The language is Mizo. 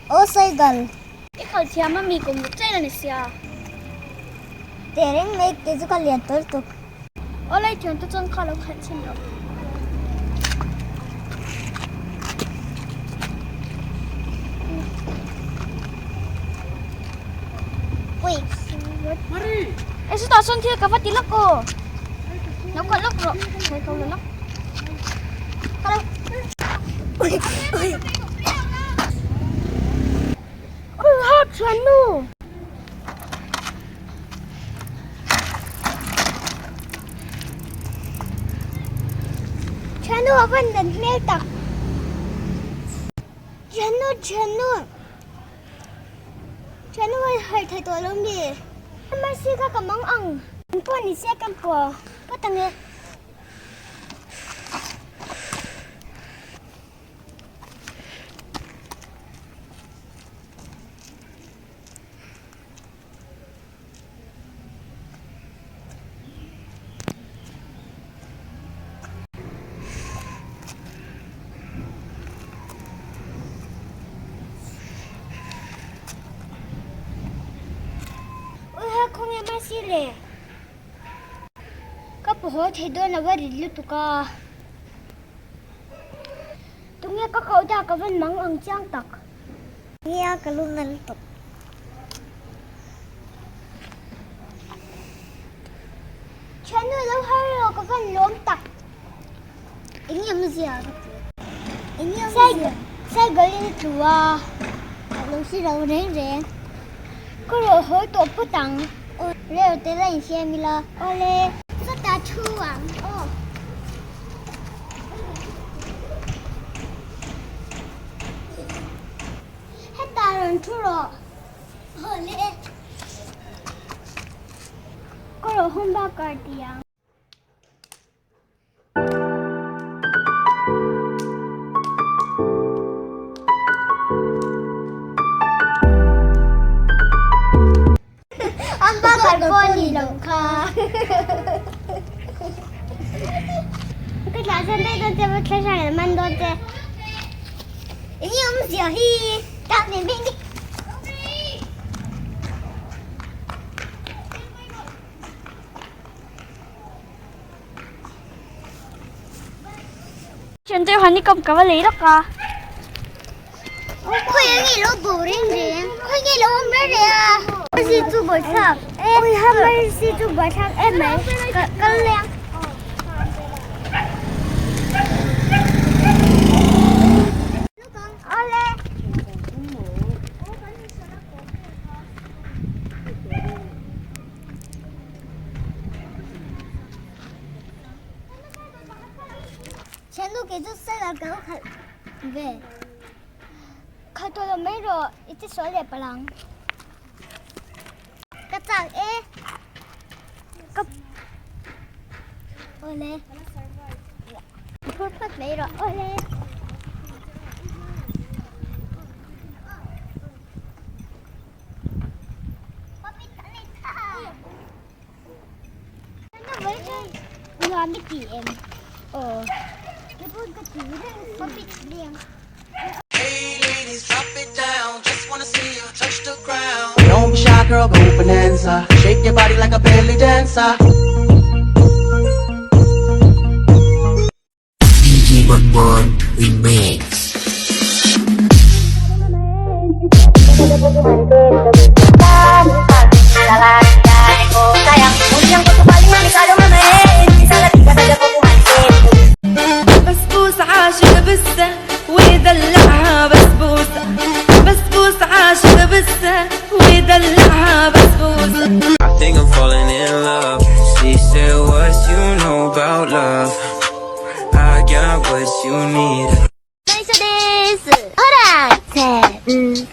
Aw cycle. I khalh thiam a mi kum ruk chain a ni sia. Tehreng mai kei chu ka lian tawl tuk. Aw lai thiam te chuan kha lo khalh chhin lo. Ui. E chutah chuan thil ka va ti lawk aw. Lo khalh lawk rawh. Thei ko lo lawk. Hello. Ui ui. Ui ha thiannu. Thiannu a van dan hmel tak. Thiannu thiannu. Thiannu a harh thei tawh lo mi. Mercy kha ka mang ang. An pawh ni se ka pawh phawt ang e. Uiha khawnge Mercy le? Ka pu haw thei dawn lo a rit lutuk a. Tunge ka koh dah ka van mang ang chiang tak. Nia ka lu nal tawp. Thiannu lo har rawh ka van lawm tak. Eng nge awmzia ka ti. Eng nge awmzia. Cycle in a tlu a. A lo si lo reng reng. Ka rawh haw tawh phawt ang. Rel te la insiam ila. Awle. Chutah thu ang aw. Hetah rawn thu rawh. Awle. Ka rawh hawm bakar ti ang. An bakar pawh a ni loh kha. Ka tla san daih dawn che va thla hrang leh man dawn che. Eng nge awmzia hi tak nen beng ni. Thiante honeycomb ka va lei lawk a. Khawi nge lo bo reng reng khawi nge lo awm reng reng a. Mercy chu buaithlak e Mercy chu buaithlak em mai ka kal leng. Awle. Thiannu kei chu sala ka lo khalh ve. Khalh tawh lo mai rawh i ti sual leh palh ang. Ka chak e. Ka Awle. Phur phawt mai rawh awle. Hey ladies, drop it down. Just wanna see you touch the ground. Don't be shy, girl, go bonanza. Shake your body like a belly dancer. DJ Bonbon Remix. بسبوس عاشق بسه ويدلعها بسبوسه بسبوس عاشق بسه ويدلعها بسبوسه I think I'm falling in love. She said, What you know about love? I got what you need. 内緒です。ほら、せーん。